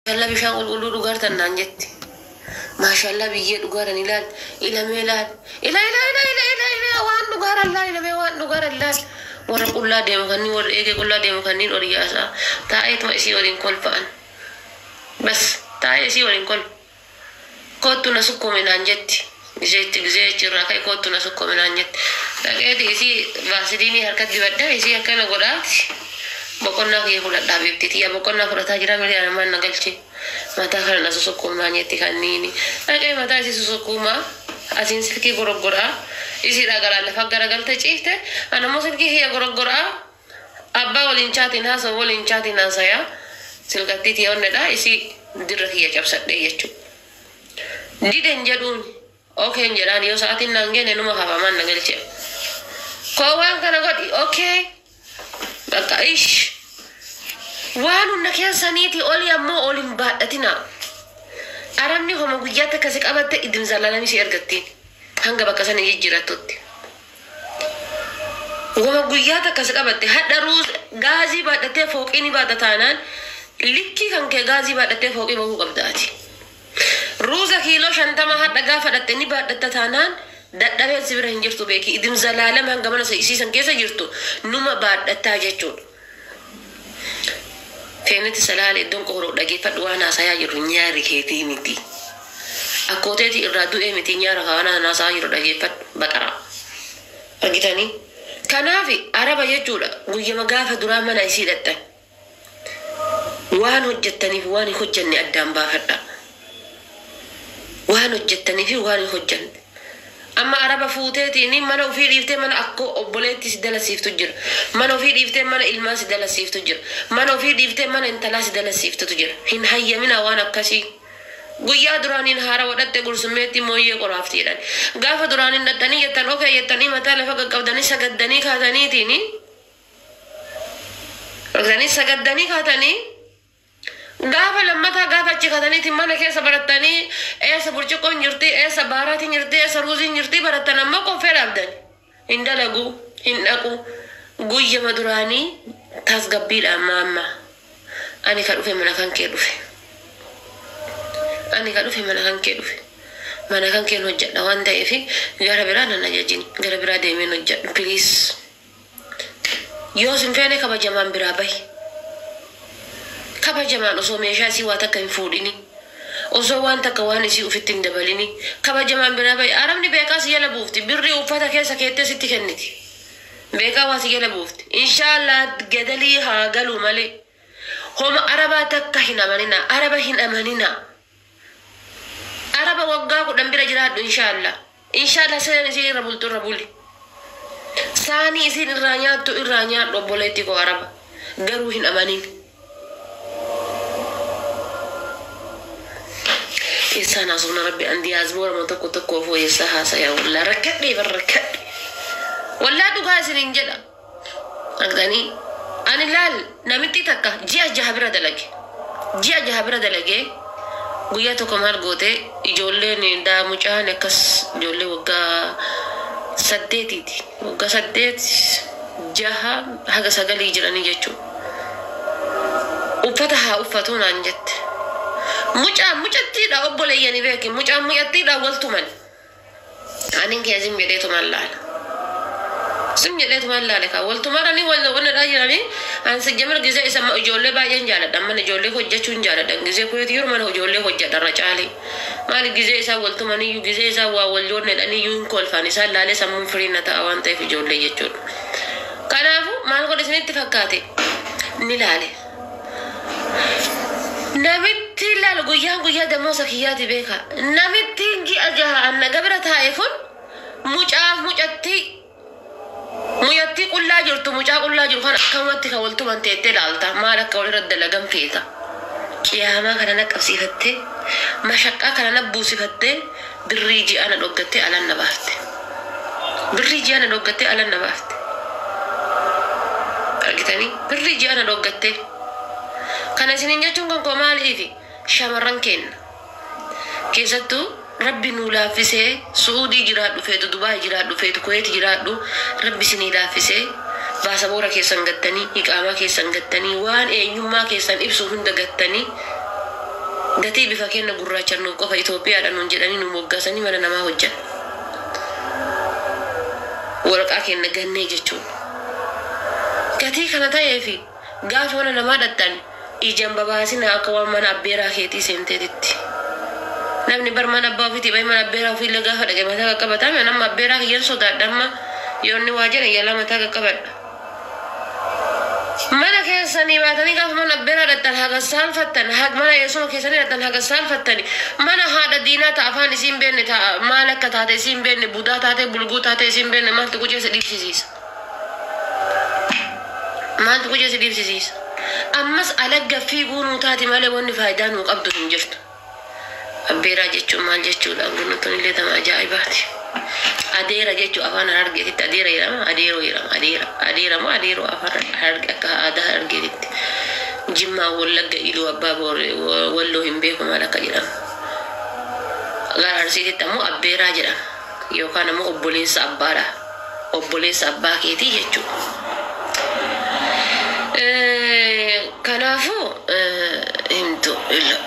Maashaallah, bishaan qulqulluu dhugaartan naan jetti. Maashaallah, biyyee dhugaaran ilaal, ilamee ilaal, ila ila ila ila ila ila, waan dhugaaran laal, ilamee waan dhugaaran laal. Warra qullaa deemu kanneen, warra eegee qullaa deemu kanneen ol yaasaa taa'eetuma isii waliin kolfa'an. Bas, taa'ee isii waliin kolfa. Koottu na sukkuumi naan jetti. Gizeetti gizee achirraa ka'e, koottu na sukkuumi naan jetti. Dhaqeeti isii vaasiliinii harkatti dibadhaa, isii akkana godhaati. Boqonnaa kiyya fudhadhaa beekti tiyya, boqonnaa fudhataa jira malee anamaan na galche. Mataa kana na susukkuumnaan jetti kanniini. Dhaqee mataa isii susukkuumaa, asiin silkii goroggoraa, isiidhaa garaan lafa garagalte ciifte, anammoo silkii kiyya goroggoraa, abbaa waliin chaatiin haasa'u, waliin chaatiin haasayaa, silkattii tiyya onnedha, isii dirra kiyya cabsadhee jechuudha. Diden jedhuun, okeen jedhaan, yoo sa'aatiin naan geenne numa hafamaan na galche. Koo waan kana godhi, okay. Bakka ish. Waan hunda keessaniiti oli ammoo ol hin baadhatina. Arabni homa guyyaatti akkasi qabatte idin zalaalami si ergattiin. Hanga bakka sana jijjiirattutti. Wama guyyaatti akkas qabatte, hadha ruuz gaazii baadhattee fooqii ni baata taanaan, likkii kan kee gaazii baadhattee fooqii bahuu qabdaati. Ruuza kiiloo 50 hadha gaafa dhatte ni baadhatta taanaan, dadhabeen si bira hin jirtu beeki. Idim zalaalama hanga mana isiisan keessa jirtu numa baadhattaa jechuudha. Feenetti salaale iddoon qooroo dhageeffadhu, waan haasayaa jirru nyaari keetii miti. Akkooteetii irraa du'ee miti, nyaara waan haasayaa jiru dhageeffadhu baqaraa. Argitanii? Kanaaf araba jechuudha guyyama gaafa duraa mana isii dhaqxan. Waan hojjettaniif waan hin hojjenne addaan baafadha. Waan hojjettanii fi waan hin hojjenne. Amma araba fuuteetiin mana ofii dhiiftee mana akkoo obboleetti si dalasiiftu jira. Mana ofii dhiiftee mana ilmaa si dalasiiftu jira. Mana ofii dhiiftee mana intalaa si dalasiiftutu jira. Hin hayyamina waan akkasii. Guyyaa duraaniin haara wadhatte gursummeetti mooyyee qoraafti jedhan. Gaafa duraaniin dhattanii jettan, okay jettanii mataa lafa qaqqabdanii sagaddanii kaataniitiin. Argitanii, sagaddanii kaatanii gaafa lammataa gaafa achi kaataniitiin mana keessa barattanii, eessa burcuqqoon jirti, eessa baaraatiin jirti, eessa ruuziin jirti barattan, ammoo qoffee dhaabdan. Hin dalagu, hin dhaqu. Guyyama duraanii tasgabbiidhaan maamma. Ani ka dhufe mana kan kee dhufe. Ani ka dhufe mana kan kee dhufe. Mana kan keen hojjedha waan ta'eef gara biraa nan ajajin. Gara biraa deemeen hojjedhu, please. Yoo sin feene kabajamaan biraa bahi. Kabajamaan osoo meeshaa isii waa takka hin fuudhini. Osoo waan takka waan isii ofitti hin dabalini. Kabajamaan biraa bahi. Arabni beekaa si jala buufti. Birrii uffata keessa keettee sitti kenniti. Beekaa waa si jala buufti. Inshaallah gadalii haa galu malee. Homa arabaa takka hin amanina. Araba hin amanina. Araba waggaa 10 bira jiraadhu inshaallah. Inshaallah sireen isiin irra bultu irra buli. Saanii isiin irraa nyaattu irraa nyaadhu, obboleetti koo, araba. Garuu hin amanin. Eessaan haasofna rabbi an diyaasboora tokko tokko ofoo eessaa haasaya? Wallaa rakkadhee bar, rakkadhe. Wallaa dhugaa isiniin jedha. Argitanii, ani laal, namitti takka ji'a 6 bira dalage. Ji'a 6 bira dalagee guyyaa tokko maal goote? Ijoolleen daa mucaan akkas ijoollee waggaa 8ti. Waggaa 8, 6 haga 9 jiranii jechuudha. Uffata haa uffatu naan jette. Mucaa mucattiidha, obboleeyyani beeki, mucaan mucattiidha wal tuman. Anin kee zim jedheetumaan laala. Sim jedheetumaan laale kaa wal tumaranii wal wannadhaa jiranii. An sijjamar gizee isa ijoollee baay'een jaaladha. Mana ijoollee hojjechuun jaaladha. Gizee kuyeeti yeroo mana ijoollee hojjedha irra caalee. Maali, gizee isaan wal tumaniyyuu, gizee isaan waa wal joonnedhaniyyuu hin kolfan, isaan laalee sammuun firii na ta'a waan ta'eef ijoollee jechuudha. Kanaafuu maal godhe isinitti fakkaate? Ni laale. Namitti laal, guyyaan guyyaa damoosa kiyyaati beeka. Namittiin ji'a 6 anna gabira taa'e kun mucaaf mucattii, mucattii qullaa jirtu, mucaa qullaa jiru kan akkamatti kan waltuman teettee laalta, maal akka walirra dalagan feeta. Qiyaamaa kana na qabsiifattee, mashaqqaa kana na buusifattee, birrii ji'a na dhoggattee alan na baafte. Birrii ji'a na dhoggattee alan na baafte. Argitanii, birrii ji'a na dhoggattee. Kana isiniin jechuun kan koo maaliifi, shamarran keenya keessattuu rabbi nuu laaffisee Su'uudii jiraadhu feetu, Dubaay jiraadhu feetu, Kuweet jiraadhu, rabbi isinii laaffisee baasaboora keessan gattanii, iqaamaa keessan gattanii, waan eenyummaa keessan ibsu hunda gattanii Gatii bifa keenya gurraacha nuuf qofa Itoophiyaadha nuun jedhanii nu moggaasanii mana namaa hojjan. Waraqaa keenya gannee jechuudha. Gatii kana ta'eefi gaafa mana namaa dhattan ijaan babaasina akka waan mana abbeeraa keetii seenteetitti. Namni bar mana abbaa ofiitii bahee mana abbeeraa ofiillee gaafa dhaqe mataa qaqqabataa nama abbeeraa kiyyan sodaadha amma yoo inni waa jedhe yaalaa mataa qaqqabadha. Mana keessanii baatanii gaafa mana abbeeraa dhattan haga saalfattan mana eessuma keessanii dhattan haga saalfattani mana haadha diinaa ta'a afaan isiin beenne ta'a maal akka taate isiin beenne budaa taate bulguu taate isiin beenne maaltu quceessa dhiibsisiisa. Maaltu quceessa dhiibsisiisa. Ammas alagga fiiguu nuu taati malee wanni faayidaa nuu qabdu hin jirtu. Abbeeraa jechuun maal jechuudha? Gunnattoon illee tama ajaa'ibaati. Adeera jechuun afaan Harargeetitti adeera jedhama. Adeeroo jedhama. Adeera. Adeera moo adeeroo afaan Hararge akka aadaa Harargeetitti. Jimmaa Wallagga Iluu Abbaa Booree Walloo hin beeku maal akka jedhamu. Gara Arsiititti ammoo abbeeraa jedhama. Yookaan ammoo obboleessa abbaadha. Obboleessa abbaa keetii jechuudha. Kanaafuu himtu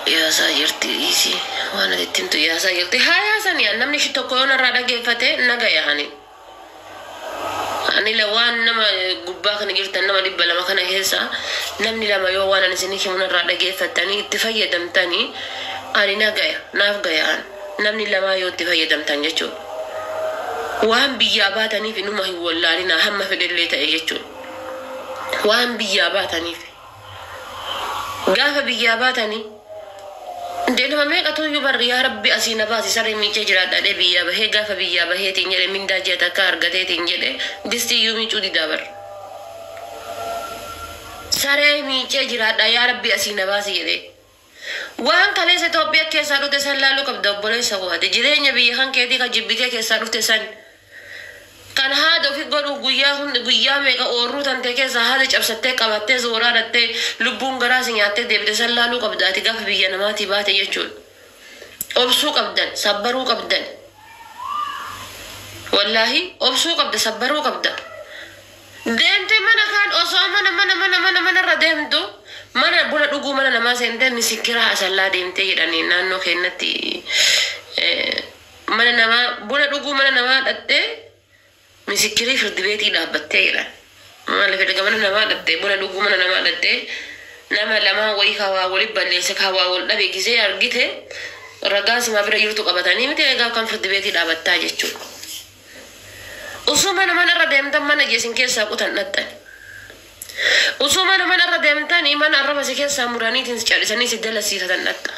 yaasaa jirti dhiisii waan ati itti himtu yaasaa jirti haa yaasanii namni shi tokko yoo narraa dhageeffate naga yaa'ani. Ani waan nama gubbaa kana jirtan nama 200 kana keessa namni lama yoo waan ani isinii himu narraa dhageeffattanii itti fayyadamtanii ani nagaya naaf gaya'an namni lamaa yoo itti fayyadamtan jechuudha. Waan biyyaa baataniif inuma hin wallaalinaa hamma fedhellee ta'e jechuudha. Waan biyyaa baataniif. Gaafa biyyaa baatanii Ndee nama meeqatu iyyuu barri yaa rabbi asii na baasi saree miicee jiraadha biyyaa bahee gaafa biyyaa baheetiin jedhe mindaa ji'a takka argateetiin jedhe distii iyyuu miicuu didaa barra. Saree miicee jiraadha yaa rabbi asii na baasi jedhee. Waan kaleessa Itoophiyaa keessaa dhufte san laaluu qabda obboleessa koo ati jireenya biyya kan keetii kan jibbitee keessaa dhufte san. Kan haada ofii godhuuf guyyaa hundi guyyaa meeqa oorruu tantee keessaa haada cabsattee qabattee zooraa dhattee lubbuun garaa si nyaattee deebite san laaluu qabda ati gaafa biyya namaatii baate jechuudha. Obsuu qabdan sabbaruu qabdan. Wallaahi obsuu qabda sabbaruu qabda. Deemtee mana kaan osoo mana mana mana mana manarra deemtu mana buna dhuguu mana namaa seentee misikiraa asallaa deemtee jedhanii naannoo keenyatti mana namaa buna dhuguu mana namaa dhattee misikirii firdi beetii dhaabbattee jedhan. Maaliif erga mana namaa dhattee buna dhuguu mana namaa dhattee nama lamaa wayii kawaa walitti balleesse kawaa wal dhabe gisee argite ragaa simaa bira jirtu qabatanii miti egaa kan firdi beetii dhaabattaa jechuudha. Osoo mana manarra deemtan mana jeesin keessaa qutan dhattan. Osoo mana manarra deemtan mana arraba si keessaa muraniitiin si callisanii si dalasiifatan dhatta.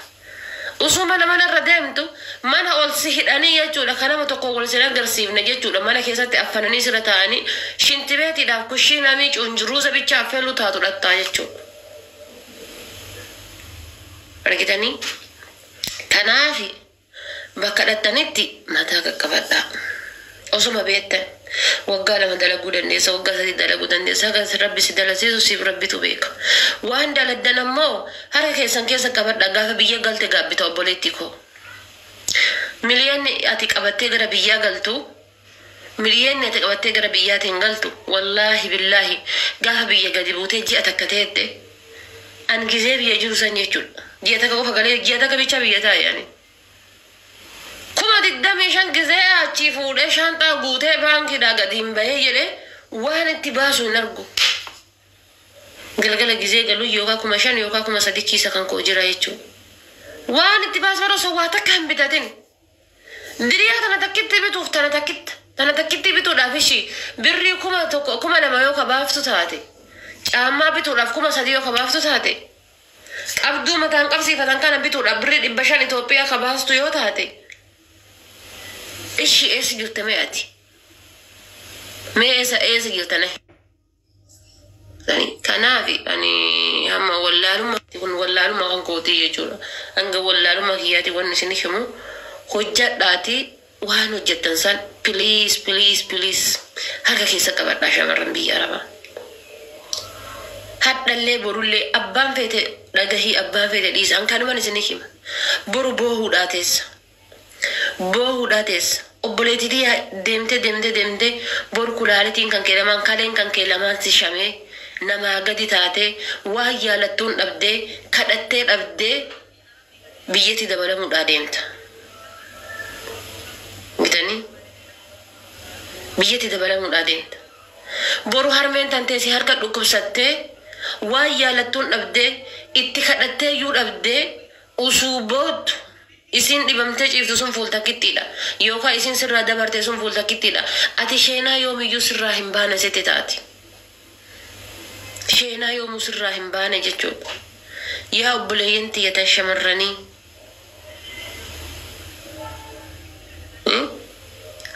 Osoo mana manarra deemtu mana ol si hidhanii jechuudha kan nama tokko wal si agarsiifne jechuudha mana keessatti affananii sirra taa'anii shintibeetiidhaaf kushiinaa miicuun jiruusa bicha affeeluu taatu dhattaa jechuudha. Argitanii? Kanaafi bakka dhattanitti mataa qaqqabadhaa. Osuma beektan waggaa 2 dalaguu dandeessa waggaa 3 dalaguu dandeessa haga rabbi si dalasiisu siif rabbitu beeka. Waan daladdan ammoo harka keessan keessa qabadhaa gaafa biyya galte gaabbita obboleettii koo. Miliyoonni ati qabattee gara biyyaa galtu miliyoonni ati qabattee gara biyyaatiin galtu wallaahi billaahi gaafa biyya gadi buutee ji'a takka teette an gizee biyya jiru san jechuudha. Ji'a takka qofa galee ji'a takka bichaa biyya taa'e ani. 25000 gizee achii fuudhee shaanxaa guutee baankiidhaa gadi hin bahee jedhee waan itti baasu hin argu. Galgala gizee galuu yookaan 5000 yookaan 3000 kiisa kan koo jira jechuudha. Waan itti baasu bara osoo waa takka hin bitatin. Diriyaa tana takkitti bituuf tana takkitti bituudhaaf ishii birrii 1000 2000 yoo kabaaftu taate caammaa bituudhaaf 3000 yoo kabaaftu taate qabduu mataan qabsiifatan kana bituudhaaf birrii 500 Itoophiyaa kabaastu yoo taate. Ishi eessa jirta mee ati? Mee eessa jirta ne? Kanaaf ani hamma wallaalummaa kun wallaalummaa kan kootii jechuudha. Hanga wallaalummaa kiyyaati wanni isin himu hojjadhaati waan hojjettan san please please please harka keessa qabadhaa shamarran biyya arabaa. Hadhallee borullee abbaan feete dhagahii abbaan feete dhiisa an kanumaan isin hima. Boru boohuudhaa teessa. Boohuudhaa teessa. Obboleettiitii deemtee deemtee deemtee boru kulaalitiin kan kee lamaan kaleen kan kee lamaan si shamee namaa gadi taatee waan yaalattuun dhabdee kadhattee dhabdee Biyyatti dabalamuudhaa deemta. Bitanii biyyatti dabalamuudhaa deemta. Boru harmeen tantee si harka dhukkubsattee, waan yaalattuun dhabdee, itti kadhattee iyyuu dhabdee, usuu boottu isiin dhibamtee ciiftu sun fuultakkittiidha. Yookaan isiin sirraa dabarte sun fuultakkittiidha. Ati sheenaa yoomiyyuu sirraa hin baane sitti taati. Sheenaa yoomuu sirraa hin baane jechuudha. Yaa obboleeyyan tiyyatan shamarranii.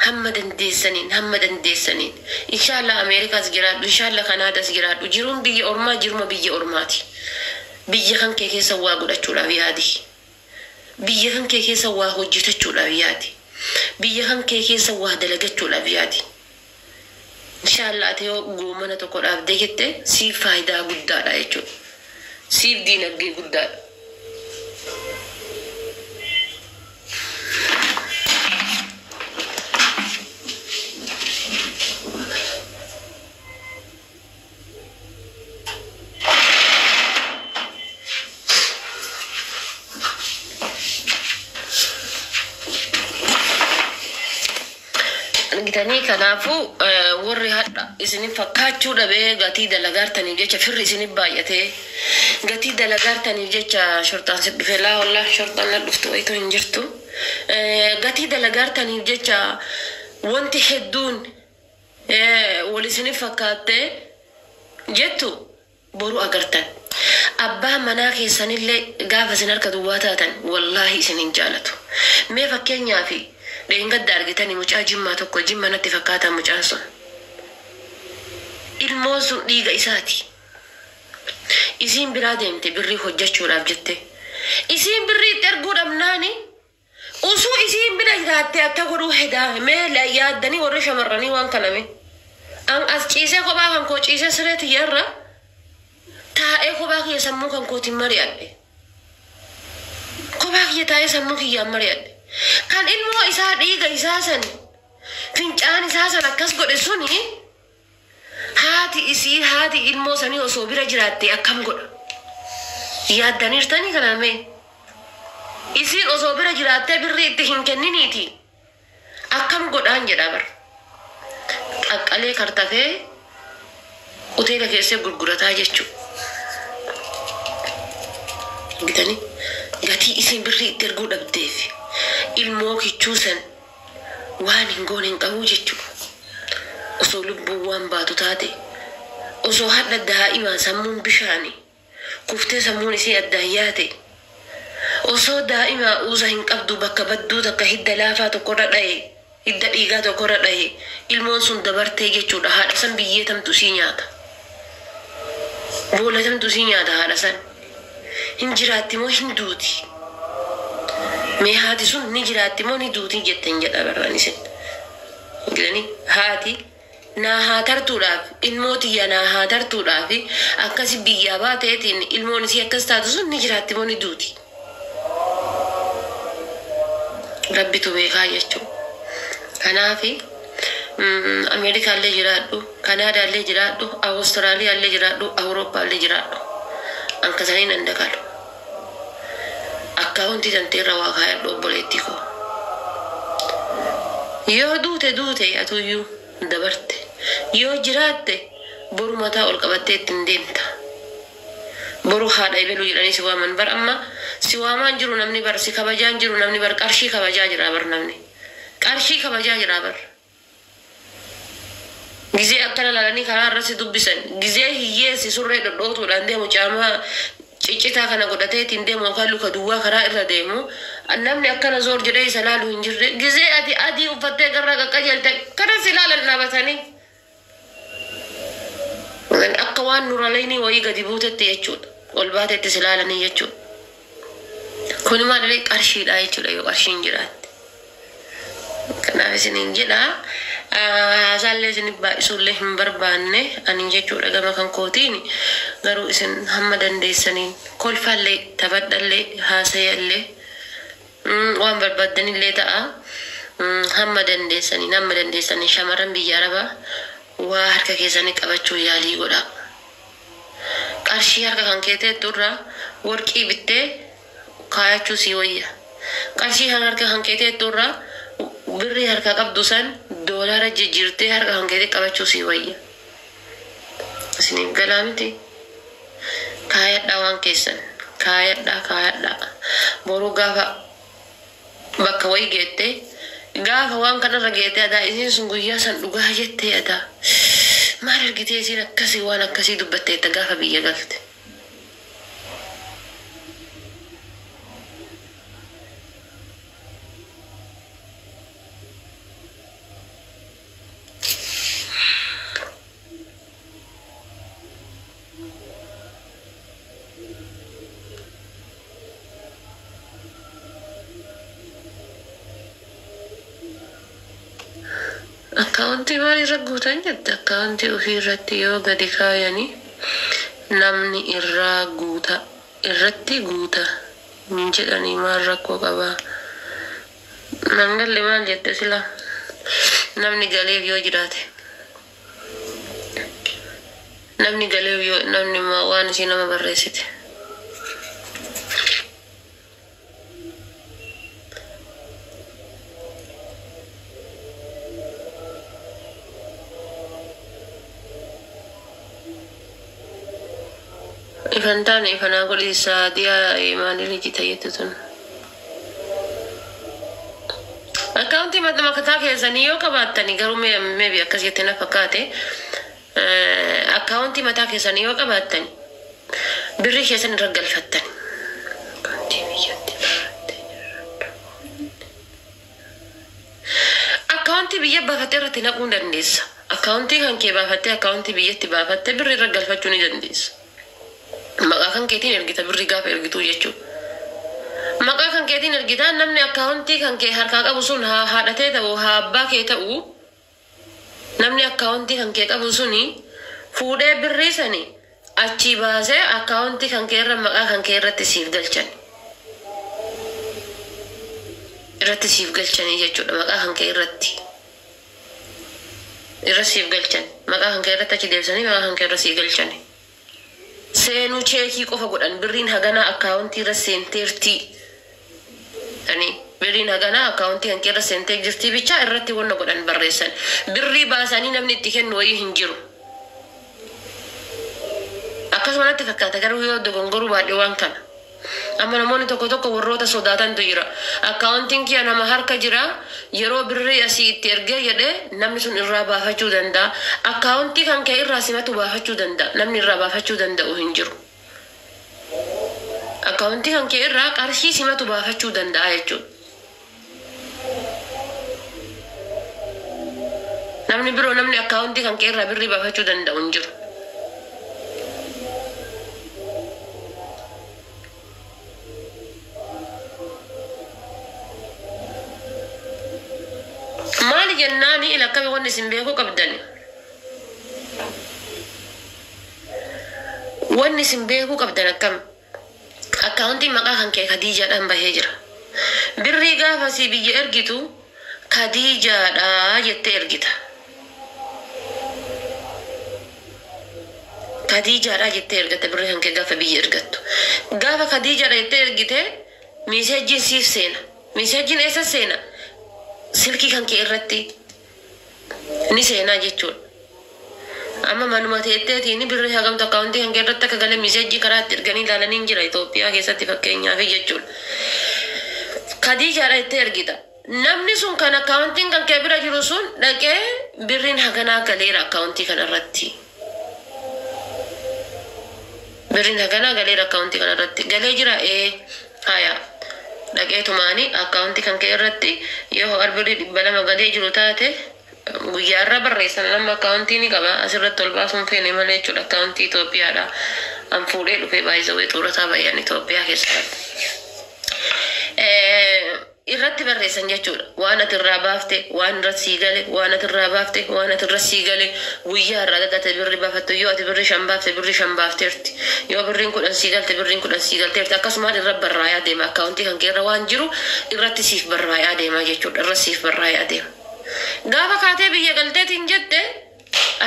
Hamma dandeessaniin, hamma dandeessaniin. Inshallah Ameerikaas jiraadhu, inshallah Kanaadaas jiraadhu. Jiruun biyya ormaa jiruma biyya ormaati. Biyya kan kee keessa waa godhachuudhaaf yaadi. Biyya kan kee keessa waa hojjetachuudhaaf yaadi. Biyya kan kee keessa waa dalagachuudhaaf yaadi. Inshallah ati yoo goomana tokko dhaabdee jette siif faayidaa guddaadha jechuudha. Siif diinagdee guddaadha. Argitanii, kanaafuu warri hadha isinif fakkaachuu dhabee gatii dalagaartaniif jecha firri isinif baay'atee gatii dalagaartaniif jecha shorxaan si dhufe laa wallaa shorxaan na dhuftu wayitu hin jirtu. Gatii dalagaartaniif jecha wanti hedduun wal isinif fakkaattee jettu boru agartan. Abbaa manaa keessanillee gaafa isin harka duwwaa taatan wallaahi isin hin jaalatu. Mee fakkeenyaaf dheengadda argitanii mucaa Jimmaa tokko, Jimma natti fakkaata mucaan sun. Ilmoon sun dhiiga isaati. Isiin biraa deemte birrii hojjechuudhaaf jette. Isiin birrii itti erguu dhabnaani usuu isiin bira jiraattee akka godhuu hedaa mee yaaddanii warri shamarranii waan kana mee. An as ciisee kophaa kan koo ciisee siree tiyyarra taa'ee kophaa kiyya sammuu kan kootiin mari'adhe. Kophaa kiyya taa'ee sammuu kiyyaan mari'adhe. Kan ilmoo isaa dhiiga isaa san fincaan isaa san akkas godhe suni haati isii haati ilmoo sanii osoo bira jiraatte akkam godha? Yaaddaniirtanii kana mee? Isiin osoo bira jiraattee birrii itti hin kenniniiti akkam godhaan jedha bar. Qaqqalee kartafee hoteela keessee gurgurataa jechuudha. Bitanii gatii isiin birrii itti erguu dhabdeef ilmoo kichuu san waan hin goone hin qabu jechuudha. Osoo lubbuun waan baatu taate, osoo hadha daa'imaa sammuun bishaani kuftee sammuun isii addaan yaate, osoo daa'imaa uusa hin qabdu bakka badduu takka hidda laafaa tokkorra dha'e, hidda dhiigaa tokkorra dha'e, ilmoon sun dabartee jechuudha. Haadha san biyyeetamtu isii nyaata. Boolatamtu isii nyaata haadha san. Hin jiraatti moo hin duuti? Mee haati sun ni jiraatti moo ni duuti jettan jedha barraan isin. Gilani haati naa haa tartuudhaaf ilmoo tiyya naa haa tartuudhaaf akkasi biyyaa baateetiin ilmoon isii akkas taatu sun ni jiraatti moo ni duuti? Rabbitu beekaa jechuudha. Kanaafi Ameerikaallee jiraadhu, Kanaadaallee jiraadhu, Awustiraaliyaallee jiraadhu, Awurooppaallee jiraadhu. Ankasanii nan dagalu. Akkaawuntii tanteerra waa kaayadhu obboleettii koo. Yoo duute duute atuyyuu dabarte. Yoo jiraatte boru mataa ol qabattee ittiin deemta. Boru haadha ebeluu jedhanii si waaman bar amma si waamaan jiru namni bar si kabajaan jiru namni bar qarshii kabajaa jira bar namni. Qarshii kabajaa jira bar. Gizee akkana laalanii karaa irra si dubbisan. Gizee hiyyeessi surree dhodhootuudhaan deemu caamaa ciccitaa kana godhatee ittiin deemu yookaan luka duwwaa karaa irra deemu namni akkana zoor jedhee isa laalu hin jirre. Gizee ati adii uffattee garraa qaqqajeelte kana si laalan dhaabatanii. Akka waan nuraleynii wayii gadi buutetti jechuudha. Ol baatetti si laalanii jechuudha. Kun maal qarshiidha jechuudha yoo qarshiin jiraatte. Kanaaf isiniin jedha. Haasaallee isin baay'isuullee hin barbaanne ani jechuudha gama kan kootiin, garuu isin hamma dandeessaniin kolfallee taphadhallee haasayallee waan barbaaddanillee ta'a. Hamma dandeessaniin, hamma dandeessaniin shamarran biyya arabaa waa harka keessanii qabachuu yaalii godha. Qarshii harka kan keeteettu irraa warqii bittee Kaayachuu sii wayya. Qarshii kan harka kan keetee irraa birrii harka qabdu san doolaara jijjiirtee harka kan keetee qabachuu sii wayya. Isiniif galaa miti. Kaayadhaa waan keessan. Kaayadhaa kaayadhaa. Boruu gaafa bakka wayii geettee gaafa waan kanarra geettee adaa isiin sun guyyaa san dhugaa jettee adaa. Maal argitee isiin akkasii waan akkasii dubbatteetta gaafa biyya galte. Akkaawuntii maalirra guutan jette? Akkaawuntii ofii irratti yoo gadi kaayanii namni irraa guuta irratti guuta hin jedhanii maal rakkoo qabaa? Nan galle maal jette sila namni galeef yoo jiraate. Namni galeef yoo namni waan isii nama barreessite. Ifan taane ifanaa godhi saadiyaa maalirra jita jettu tun. Akkaawuntii makataa keessanii yoo qabaattanii garuu maybe akkas jettee na fakkaate. Akkaawuntii mataa keessanii yoo qabaattani birrii keessan irra galfattan. Akkaawuntii biyya baafattee irratti naquu ni dandeessa. Akkaawuntii kan kee baafattee akkaawuntii biyyatti baafattee birrii irra galfachuu ni dandeessa. Maqaa kan keetiin ergita birrii gaafa ergituu jechuudha. Maqaa kan keetiin ergitaa namni akkaawuntii kan kee harkaa qabu sun haa haadhatee ta'u haa abbaa kee ta'u namni akkaawuntii kan kee qabu suni fuudhee birrii sani achii baasee akkaawuntii kan kee irra maqaa kan kee irratti siif galchan. Irratti siif galchanii jechuudha maqaa kan kee irratti. Irra siif galchan maqaa kan kee irratti achi deebisanii maqaa kan kee irra siif galchani. Seenuu cheekii qofa godhan birriin haganaa akkaawuntii irra seenteerti. Ani birriin haganaa akkaawuntii kan kee irra seentee jirti bichaa irratti wanna godhan barreessan. Birrii baasanii namni itti kennu wayii hin jiru. Akkasuma natti fakkaata garuu yoo dogongoruu baadhee waan kana. Amma namoonni tokko tokko warroota sodaatantu jira. Akkaawuntiin kiyya nama harka jira yeroo birrii asii itti ergee jedhee namni sun irraa baafachuu danda'a. Akkaawuntii kan kee irraa simatu baafachuu danda'a. Namni irraa baafachuu danda'u hin jiru. Akkaawuntii kan kee irraa qarshii simatu baafachuu danda'a jechuudha. Namni biroo namni akkaawuntii kan kee irraa birrii baafachuu danda'u hin jiru. Maali jennaani ila akkami wanni isin beekuu qabdani? Wanni isin beekuu qabdan akkam? Akkaawuntiin maqaa kan kee Khadiijaadhaan bahee jira. Birrii gaafa si biyya ergitu Khadiijaadha jettee ergita. Khadiijaadha jettee ergatta birrii kan kee gaafa biyya ergattu. Gaafa Khadiijaadha jettee ergite miiseejiin siif seena. Miiseejiin eessa seena? Silkii kan kee irratti ni seenaa jechuudha. Amma manuma teetteetiin birrii hagamtu akkaawuntii kan kee irratti akka galee miiseejii karaa itti erganii ilaalanii hin jira Itoophiyaa keessatti fakkeenyaaf jechuudha. Khadiijaadha jettee ergita. Namni sun kan akkaawuntiin kan kee bira jiru sun dhaqee birriin haganaa galeera akkaawuntii kana irratti. Birriin haganaa galeera akkaawuntii kana irratti. Galee jira ee haya. Dhaqee tumaanii akkaawuntii kan kee irratti yoo birrii 200 galee jiru taate guyyaa irra barreessan nama akkaawuntii ni qaba asirratti ol baasuun feene malee jechuudha akkaawuntii Itoophiyaadha. An fuudhee dhufee baay'isawee xuurataa baay'aan Itoophiyaa keessatti. Irratti barreessan jechuudha. Waan ati irraa baafte, waan irra sii gale, waan ati irraa baafte, waan ati irra sii gale, guyyaa irraa dadate birri baafattu yoo ati birri 5 baafte birri 5 baafteerti. Yoo birriin 10 sii galte birriin 10 sii galteerti. Akkasumaan irra barraayaa deema. Akkaawuntii kan kee irra waan jiru irratti siif barraayaa deema jechuudha. Irra siif barraayaa deema. Gaafa kaatee biyya galteetiin jette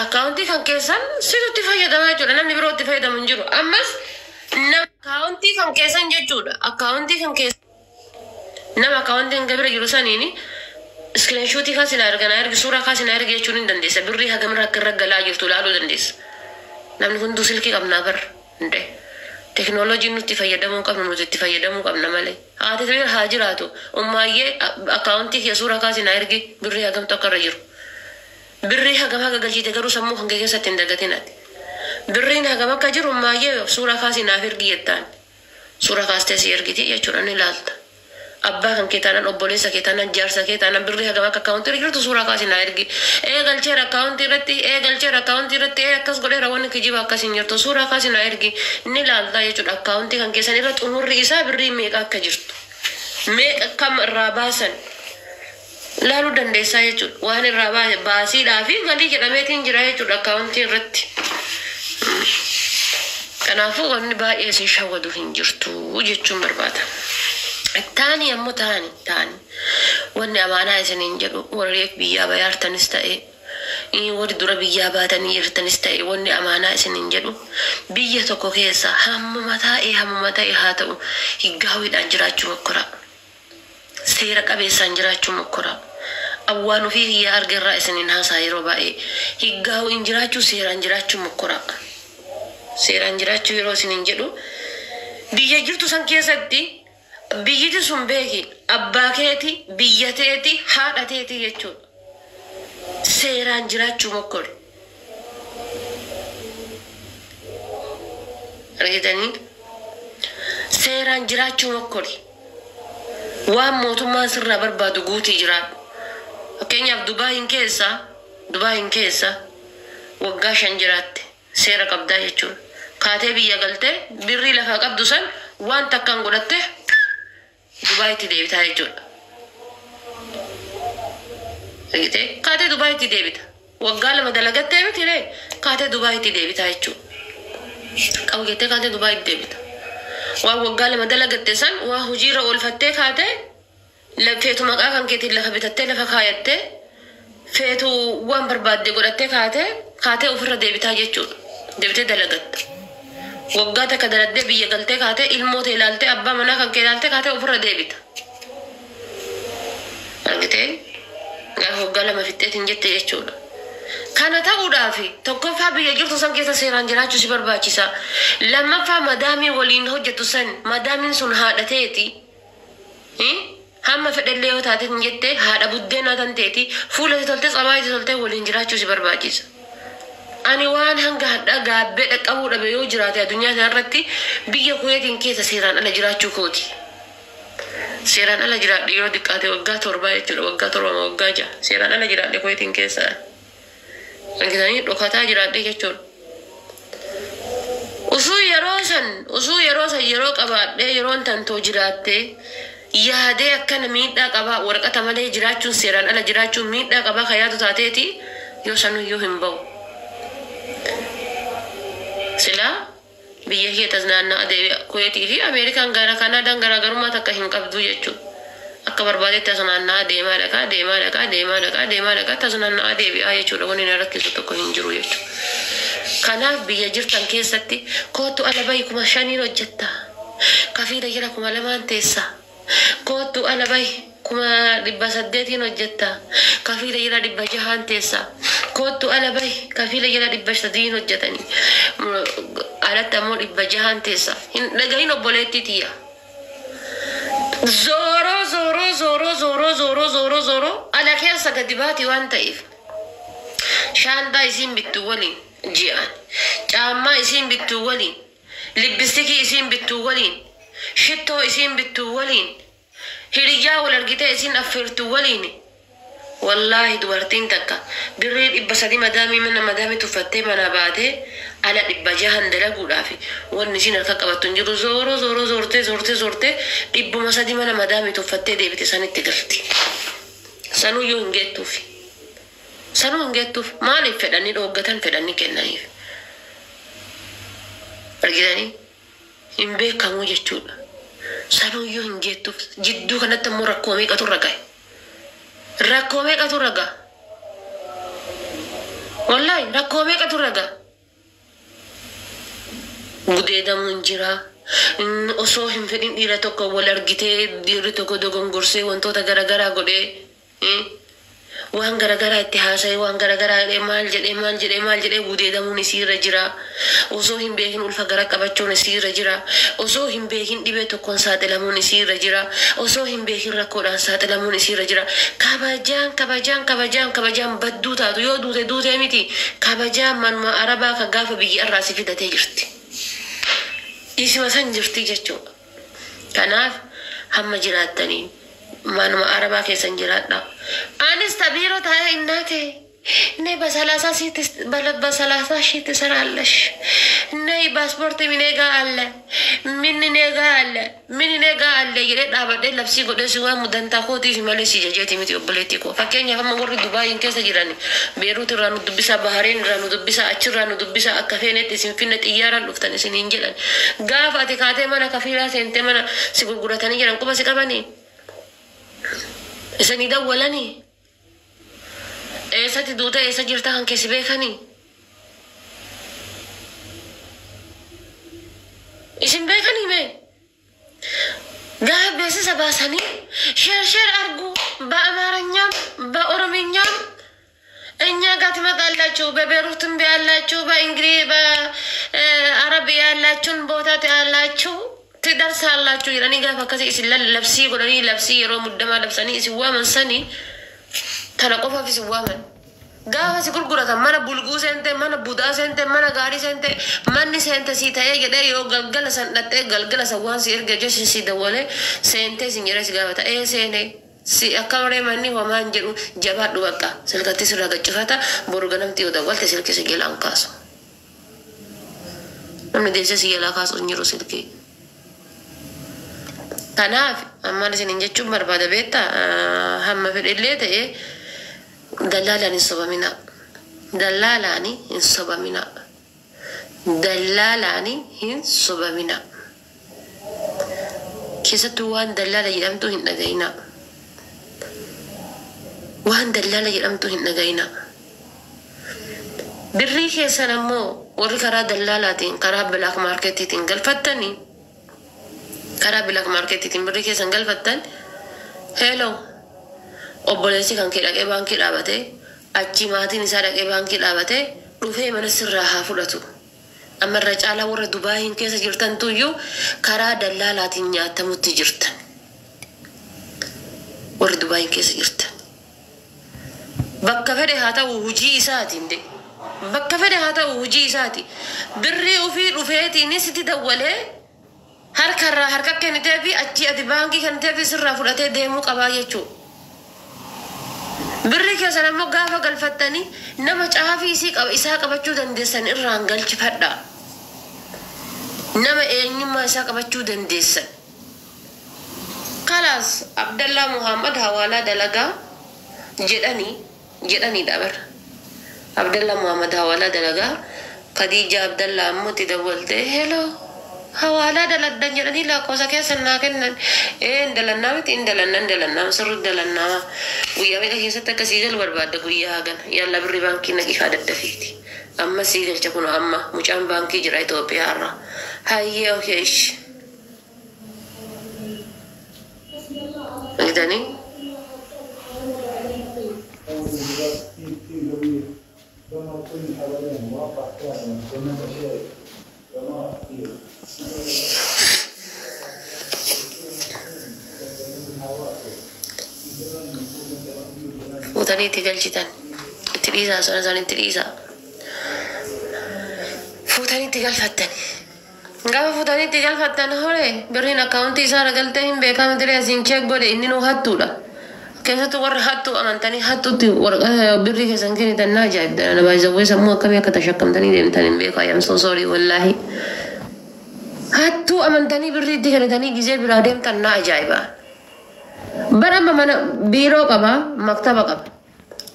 akkaawuntii kan keessan situtti fayyadamaa jechuudha. Namni biroo itti fayyadamu hin jiru. Ammas Nama akkaawuntii kan keessan jechuudha. Akkaawuntii kan keessan nama akkaawuntii kan bira jiru saniini iskiriinshuutii kan sina argan ergi suuraa kan sina ergi jechuun hin dandeessa. Birrii hagamirra akka irra galaa jirtu ilaaluu dandeessa. Namni hunduu silkii qabnaa bara. Hundee. Teknooloojiin nuti fayyadamuu qabnu nuti itti fayyadamuu qabna malee. Haati bira haa jiraatu. Ummaayyee akkaawuntii kee suuraa kaasii na ergi birrii hagamtu akka irra jiru. Birrii hagam haga galchite garuu sammuu kan kee keessatti hin dagatin ati. Birriin hagam akka jiru ummaayyee suuraa kaasii naaf ergi jettaan. Suuraa kaastee si ergiti jechuudha ni ilaalta. Abbaa kan kee taanaan obboleessa kee taanaan jaarsa kee taanaan birrii hagam akka akkaawuntii irra jirtu suuraa kaasii naa ergi. Ee galcheera akkaawuntii irratti ee galcheera akkaawuntii irratti ee akkas godheera wanni kijiba akkas hin jirtu suuraa kaasii naa ergi ni ilaalta jechuudha akkaawuntii kan keessan irra xumurri isaa birrii meeqa akka jirtu. Meeqa kam irraa baasan ilaaluu dandeessaa jechuudha. Waan irraa baase baasiidhaa fi galii jedhameetiin jira jechuudha akkaawuntii irratti. Kanaafuu wanni baay'ee isin shawwadu hin jirtu jechuun barbaada. Taani ammoo taani taani wanni amaanaa isiniin jedhu warri biyyaa bayaartanis ta'e warri dura biyyaa baatanii jirtanis ta'e wanni amaanaa isiniin jedhu biyya tokko keessa hammuma taa'e hammuma ta'e haa ta'u higgaawiidhaan jiraachuu mokkora. Seera qabeessaan jiraachuu mokkora. Awwaan ofii kiyyaa argerraa isiniin haasaa yeroo baay'ee higgaawiin jiraachuu seeraan jiraachuu mokkora. Seeraan jiraachuu yeroo isiniin jedhu biyya jirtu san keessatti biyyiti sun beeki abbaa keeti biyya teeti haadha teeti jechuudha. Seeraan jiraachuu mokkori. Argitanii? Seeraan jiraachuu mokkori. Waan mootummaan sirraa barbaadu guutii jiraadhu. Fakkeenyaaf Dubaayin keessa waggaa 5 jiraatte seera qabdaa jechuudha. Kaatee biyya galtee birrii lafaa qabdu san waan takkaan godhatte Dubaayitti deebitaa jechuudha. Argitee? Kaatee Dubaayitti deebita. Waggaa 2 dalagattee miti ree kaatee Dubaayitti deebitaa jechuudha. Qabu jettee kaatee Dubaayitti deebita. Waan waggaa 2 dalagatte san waa hojiirra oolfattee kaatee feetu maqaa kan keetiin lafa bitattee lafa kaayattee feetu waan barbaadde godhattee kaatee ofirra deebitaa jechuudha. Deebitee dalagatta. Waggaa takka daladdee biyya galtee kaatee ilmoo ta'e ilaaltee abbaa manaa kan kee ilaaltee kaatee ofirra deebita. Argitee? Gaafa waggaa 2 fixxeetiin jette jechuudha. Kana ta'uudhaaf tokkoffaa biyya jirtu san keessa seeraan jiraachuu si barbaachisa. Lammaffaa madaamii waliin hojjetu san madaamiin sun haadha teeti. Hamma fedhallee yoo taate hin jette haadha buddeenaa tan teeti fuula si toltee tsabaayii si toltee waliin jiraachuu si barbaachisa. Ani waan hanga hadhaa gaabbee dhaqqabuu dhabe yoo jiraate addunyaa kanarratti biyya Kuweetiin keessa seeraan ala jiraachuu kooti. Seeraan ala jiraadhe yeroo xiqqaate waggaa 7 jechuudha waggaa 7 waggaa 6 seeraan ala jiraadhe Kuweetiin keessa. Argitanii dhokataa jiraadhe jechuudha. Usuu yeroo san yeroo qabaadhee yeroon tantoo jiraattee yaadee akkana miidhaa qabaa waraqata malee jiraachuun seeraan ala jiraachuun miidhaa qabaa kan yaadu taateeti yoo sanuyyuu hin ba'u. Silaa biyya kee tasnaannaa deebi'a Kuweetii fi Ameerikaan gara Kanaadaan garaagarummaa takka hin qabdu jechuudha. Akka barbaadetti tasnaannaa deemaa dhaqaa deemaa dhaqaa deemaa dhaqaa deemaa dhaqaa tasnaannaa deebi'aa jechuudha. Wanni na rakkisu tokko hin jiru jechuudha. Kanaaf biyya jirtan keessatti kootu ala bahi 5,000 hojjetta. Kafiila jala 2,000 teessa. Kootu ala bahi 800,000 hojjetta. Kafiila jala 600 teessa. Kootu ala bahi kafiila jala 300 hojjetanii. Alatti ammoo 600 teessa. Hin dhagahin obboleettii tiyya. Zooroo zooroo zooroo zooroo zooroo zooroo zooroo ala keessa gadi baati waan ta'eef. Shaantaa isiin bittuu waliin ji'aan. Caammaa isiin bittuu waliin. Libbistikii isiin bittuu waliin. Shittoo isiin bittuu waliin. Hiriyyaa wal argitee isiin affeertuu waliin. Wallaahi dubartiin takka birrii 300 madaamii mana madaamii tuffattee mana baatee ala 600 dalaguudhaaf wanni isiin harka qabattu hin jiru. Zooroo zooroo zoortee zoortee zoortee 300 mana madaamii tuffattee deebite sanitti galti. Sanuyyuu hin geettuuf. Sanuu hin geettuuf maaliif fedhanii dhooggatan fedhanii kennaniif. Argitanii hin beekamuu jechuudha. Sanuyyuu hin geettuuf jidduu kanatti ammoo rakkoo meeqatu irra gahe. Rakkoo meeqatu irra gaha? Wallaahi rakkoo meeqatu irra gaha? Gudeedamuun jira. Osoo hin fedhin dhiira tokko wal argitee dhiirri tokko dogongorsee wantoota garaagaraa godhee waan garaagaraa itti haasa'ee waan garaagaraa jedhee maal jedhee maal jedhee maal jedhee gudeedamuun isiirra jira. Osoo hin beekin ulfa gara qabachuun isiirra jira. Osoo hin beekin dhibee tokkoon saaxilamuun isiirra jira. Osoo hin beekin rakkoodhaan saaxilamuun isiirra jira. Kabajaan kabajaan kabajaan kabajaan badduu taatu yoo duute duutee miti kabajaan manuma arabaa ka gaafa biyya irraa si fidatee jirti. Isuma san jirti jechuudha. Kanaaf hamma jiraattanii manuma arabaa keessan jiraadha. Anis tabiiroo taa'ee እናቴ ነይ በ30 ሺህ ትሰራለሽ፣ ነይ ፓስፖርት ምን ጋ አለ ምን እኔ ጋ አለ ምን እኔ ጋ አለ jedhee dhaabadhee labsii godhee si waamu dantaa kootiif malee si jajeeti miti, obboleettii koo. Fakkeenyaaf amma warri Dubaayin keessa jiran Beeruut irraa nu dubbisa, Bahareen irraa nu dubbisa, achirraa nu dubbisa, akka feenetti isin finna xiyyaaraan dhuftan isiniin jedhan. Gaafa ati kaatee mana kafiilaa seentee mana si gurguratanii jiran quba si qabanii isanii dawwalanii eessatti duuta eessa jirta kan keessi beekanii isin beekanii mee gaafa beeksisa baasanii share share አርጉ በአማርኛም በኦሮምኛም እኛ ጋር ትመጣላችሁ። በቤሩትም ያላችሁ በእንግሊዝ በአረብ ያላችሁን ቦታ ያላችሁ ትደርሳላችሁ jedhanii gaafa akkasii isin labsii godhanii labsii yeroo muddamaa labsanii isin waaman sanii tana qofaaf isin waaman. Gaafa si gurguratan mana bulguu seente, mana budaa seente, mana gaarii seente, manni seente sii ta'ee jedhee yoo galgala san dhattee galgala san waan si erga jecha si dawwalee seentee sin jedhee si gaafata. Ee seene si akka maree manni homaan jedhu jabaadhu bakka silkatti sirraa gaccifata boru ganamti yoo dawwalte silkii si jalaa hin kaasu. Namni deessee si jalaa kaasu hin jiru silkii. Kanaaf ammaan isiniin jechuun barbaada beektaa hamma fedhellee ta'ee dallaalaan hin sobamina. Dallaalaan hin sobamina. Dallaalaan hin sobamina. Keessattuu waan dallaala jedhamtu hin dhagayina. Waan dallaala jedhamtu hin dhagayina. Birrii keessan ammoo warri karaa dallaalaatiin karaa black marketiitiin galfattanii karaa black marketiitiin birrii keessan galfattan, hello, obboleessi kan kee dhaqee baankii dhaabatee achi maatiin isaa dhaqee baankii dhaabatee dhufee mana sirraa haa fudhatu. Amma irra caalaa warra Dubaayin keessa jirtantuyyuu karaa dallaalaatiin nyaatamutti jirtan. Warri Dubaayin keessa jirtan. Bakka fedhe haa ta'u hujii isaatiin de. Bakka fedhe haa ta'u hujii isaati. Birrii ofii dhufeetiin sitti dawwalee harkarraa harka kennitee fi achii ati baankii kennitee fi sirraa fudhatee deemuu qabaa jechuudha. Birrii keessan ammoo gaafa galfattanii nama caafii isii qaba isaa qabachuu dandeessan irraan galchifadha. Nama eenyummaa isaa qabachuu dandeessan. Kalaas Abdallaa Muhammad hawaalaa dalagaa jedhanii jedhaniidha bara. Abdallaa Muhammad hawaalaa dalagaa Khadija Abdallaa ammoo itti dawwaltee hello hawaalaa daladdan jedhanii lakkoofsa keessan naa kennan. Ee hin dalannaa miti hin dalannaa hin dalannaa sirri dalannaa guyyaa meeqa keessatti akka sii galu barbaadda guyyaa hagana yalla birri baankii naqii kaa daddafiiti. Amma sii galcha kun amma mucaan baankii jira Itoophiyaa irraa. Hayyee okay ishi. Argitanii? دمر كل حواليهم وقع كاملا وما شيء دمار كثير. Fuutanii itti galchitan. Itti dhiisaa sana isaan itti dhiisaa. Fuutanii itti galfattan. Gaafa fuutanii itti galfattan hore birriin akkaawuntii isaa galtee hin beekamu ture asiin check godhe inni nuu hattuudha. Keessattuu warra hattuu amantanii hattuutti waraqaa birrii keessan kennitan na ajaa'ibdan. Ana baay'isawwee sammuu akkamii akka tashakkamtanii deemtan hin beeku. I am so sorry wallaahi. Hattuu amantanii birrii itti kennitanii gizee biraa deemtan na ajaa'iba. Bara amma mana biiroo qaba, maktaba qaba.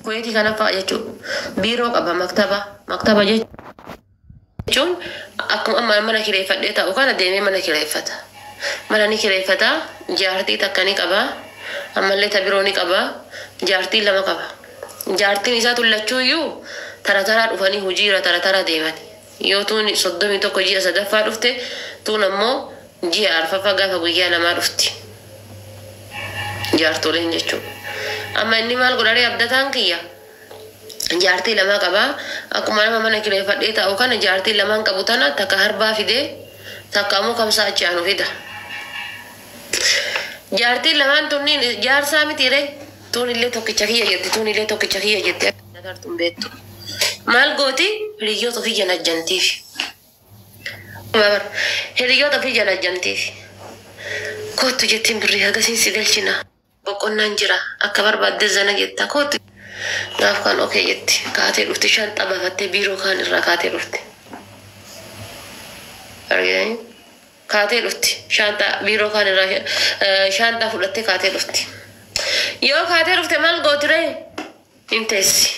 Kuweetii kana fa'a jechuudha. Biiroo qaba, maktaba. Maktaba jechuun akkuma amma mana kireeffadhee taa'u kana deemee mana kireeffata. Mana ni kireeffata, jaartii takka ni qaba, ammallee ta biroo ni qaba, jaartii lama qaba. Jaartiin isaa tullachuu iyyuu tara taraa dhufanii hojiirra tara tara deeman. Yoo tuun 31 ji'a sadaffaa dhufte, tuun ammoo ji'a arfaffaa gaafa guyyaa 2 dhufti. Jaartoleen jechuudha. Amma inni maal godharee abdataan kiyya? Jaartii 2 qabaa. Akkuma nama mana kireeffadhee taa'u kana jaartii 2 qabu tana takka harbaa fidee takka ammoo kamsaa achi aanu fida. Jaartiin 2 tunniin jaarsaa miti ree? Tuun illee tokkicha kiyya jetti, tuun illee tokkicha kiyya jetti. Agartuun beektu. Maal gooti? Hiriyoota ofii janajjantiif. Hiriyoota ofii janajjantiif. Kottu jettiin birrii hagasiin si galchina. Boqonnaan jira. Akka barbaadde zana jetta. Kottu. Gaaf kan okee jetti. Kaatee dhufti shanxaa baafattee biiroo kaan irraa kaatee dhufti. Argitanii? Kaatee dhufti. Shanxaa biiroo kaan irraa shanxaa fudhattee kaatee dhufti. Yoo kaatee dhufte maal gooti ree? Hin teessi.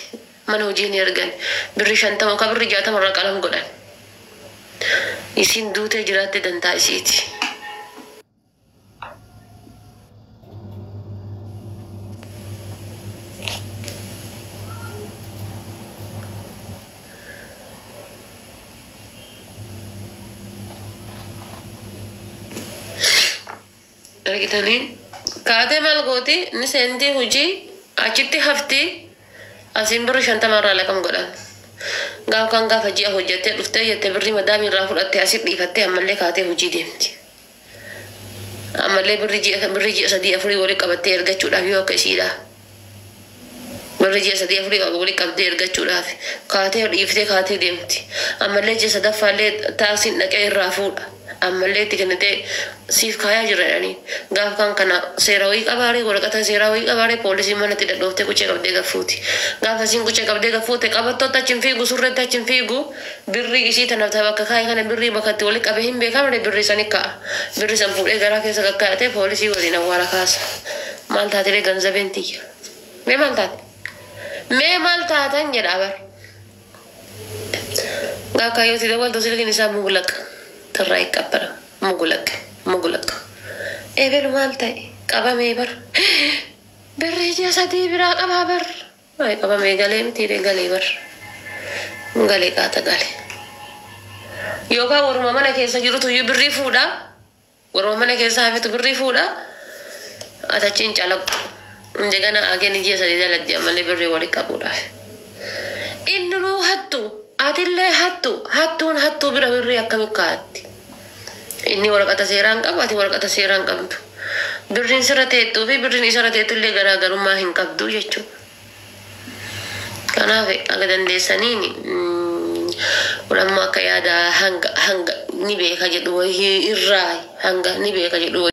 Mana hojii ni ergan. Birrii 50 yookaan birrii 60 irraa qalam godhan. Isiin duutee jiraatte dantaa isiiti. Argitanii? Kaatee maal gooti? Ni seentii hojii achitti hafti. Asiin birrii 50 irraa laqam godhan. Gaaf kan gaafa ji'a hojjettee dhuftee jettee birrii madaamii irraa fudhattee asii dhiifattee ammallee kaatee hojii deemti. Ammallee birrii ji'a 3 4 walii qabattee ergachuudhaaf yoo akka isiidha. Birrii ji'a 3 4 walii qabdee ergachuudhaaf kaatee dhiiftee kaatee deemti. Ammallee ji'a sadaffaallee taaksiin dhaqee irraa fuudha. Ammallee itti kennitee siif kaayaa jira jedhanii. Gaaf kan kana seera wayii qabaaree waraqata seeraa wayii qabaaree poolisiin manatti dhadhooftee qucee qabdee gaffuuti. Gaafa isiin qucee qabdee gaffuute qabattoota achi hin fiigu surreetti achi hin fiigu birrii isii tanaaf bakka kaa'e kana birrii bakka itti walii qabee hin beekamne birrii sani kaa'a. Birrii san fuudhee garaa keessa kakkaa'atee poolisii waliin awwaara kaasa. Maal taatilee ganzabeen tiyya? Mee maal taate? Mee maal taatan jedha bar. Gaaf kaayyooti dawwaltu silkiin isaa muglaqa. Irraa ይቀበላል ሙጉለቅ ሙጉለቅ ebelu maal ta'e qabamee bar birrii ji'a 3 biraa qabaa bar ay qabamee galee miti galee bar galee qaata galee yookaan waruma mana keessa jirutu iyyuu birrii fuudha waruma mana keessa hafetu birrii fuudha atachiin calaqu indegana ageen ji'a 3 dalagdi ammallee birrii walii qabuudhaaf inni nuu hattu atillee hattu hattuun hattuu bira birrii akkamitti kaa'atti. Inni waraqata seeraan qabu ati waraqata seeraan qabdu. Birriin sirra teettuu fi birriin isarra teettu illee garaagarummaa hin qabdu jechuudha. Kanaaf akka dandeessaniin kun ammoo akka yaada hanga ni beeka jedhu wayii irraa hanga ni beeka jedhu.